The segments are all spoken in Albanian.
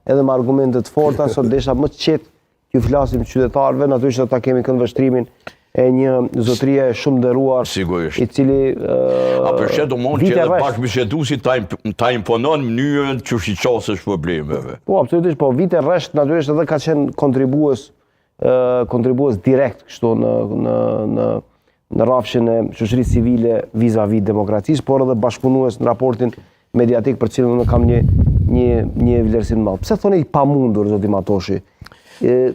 edhe me argumente të forta, sot desha më të qetë t'ju flasim qytetarëve, natyrisht ata kemi këndvështrimin e një zotërie shumë nderuar, Sigurisht. i cili A për shë do mund që vite edhe rresht. bashkëbiseduesi ta, imp- ta imponon mënyrën që i qasësh problemeve. Po, absolutisht, po vite rresht natyrisht edhe ka qenë kontribues ë kontribues direkt kështu në në në në rrafshin e shoqërisë civile vis-a-vis demokracisë, por edhe bashkëpunues në raportin mediatik për cilën unë kam një një një vlerësim të madh. Pse thoni i pamundur zoti Matoshi? Ë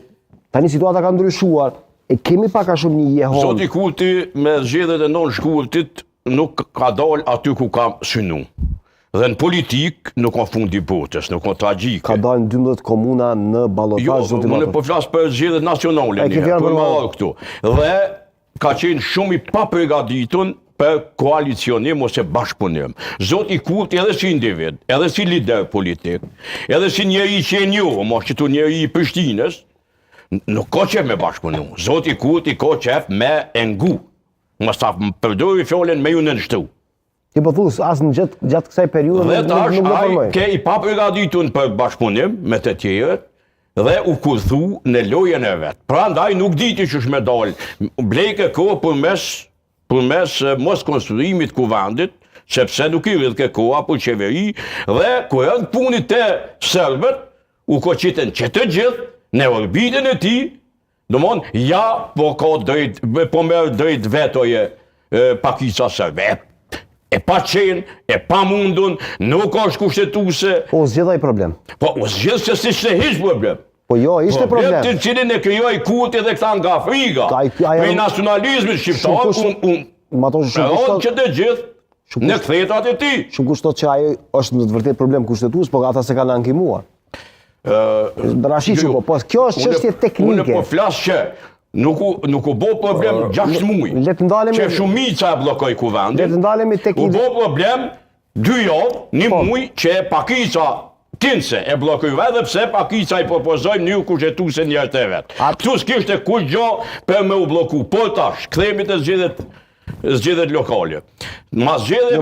tani situata ka ndryshuar. E kemi pak a shumë një jehon. Zoti Kurti me zgjedhjet e 9 shkurtit nuk ka dalë aty ku ka synu. Dhe në politik nuk ka fundi botës, nuk ka tragjike. ka dalë në 12 komuna në balotazh Jo, zoti unë Matoshi. po flas për zgjedhjet nacionale E, ke një, fjalën për për më më- ardhë këtu. Dhe ka qenë shumë i papërgatitun për koalicionim ose bashkëpunim. Zoti Kurti edhe si individ, edhe si lider politik, edhe si njeri që e njohë, mos që tu njeri i Prishtinës, nuk ka qef me bashkëpunu. Zoti Kurti ka qef me e ngu. Mos ta përdori fjalën me ju nënshtru. Ti po thua as në gjatë gjatë kësaj periudhe Dhe nuk, tash nuk, nuk do ai formoj. ke i papërgatitun për bashkëpunim me të tjerët dhe u kurthu në lojën e vet. Prandaj nuk diti qysh me dal. Blejke kohë përmes përmes eh, mos konstruimit kuvendit, sepse nuk i rridhke koha për qeveri dhe kur erdh puni te serbët, u koqitën që të gjithë në orbitën e tij, Domon, ja po ka drejt, po merr drejt vetoje e, pakica serbe. E, e pa qenë, e pa mundun, nuk është kushtetuese, Po zgjidh ai problem. po u zgjidh se s'ishte hiç problem. Po jo, ishte problem. Të cilin e krijoi Kurti dhe këta nga Afrika. Ai- ai- Prej nacionalizmit shqiptar, Shumë kush- un, un, Matoshi shumë kush Shumë thotë që të gjithë Shumë në kush- kthetat e tij. shumë kush thotë që ajo është në të vërtetë problem kushtetues, po ata se kanë ankimuar. Ë, Rashiqu, jo, po, po kjo është unë- çështje teknike. Unë po flas që nuk u nuk u bë problem 6 muaj. Le të ndalemi Që shumica e bllokoi Le të kuvendin. ndalemi tek U bë problem dy javë, një Po. muaj që pakica tinse e bllokoi edhe pse pakica i propozoi mënyrë kushtetuese njerëz të vet. A- Këtu s'kishte kurrgjë për me u blloku. Po tash, kthehemi te zgjedhjet zgjedhjet lokale. Mas zgjedhjeve.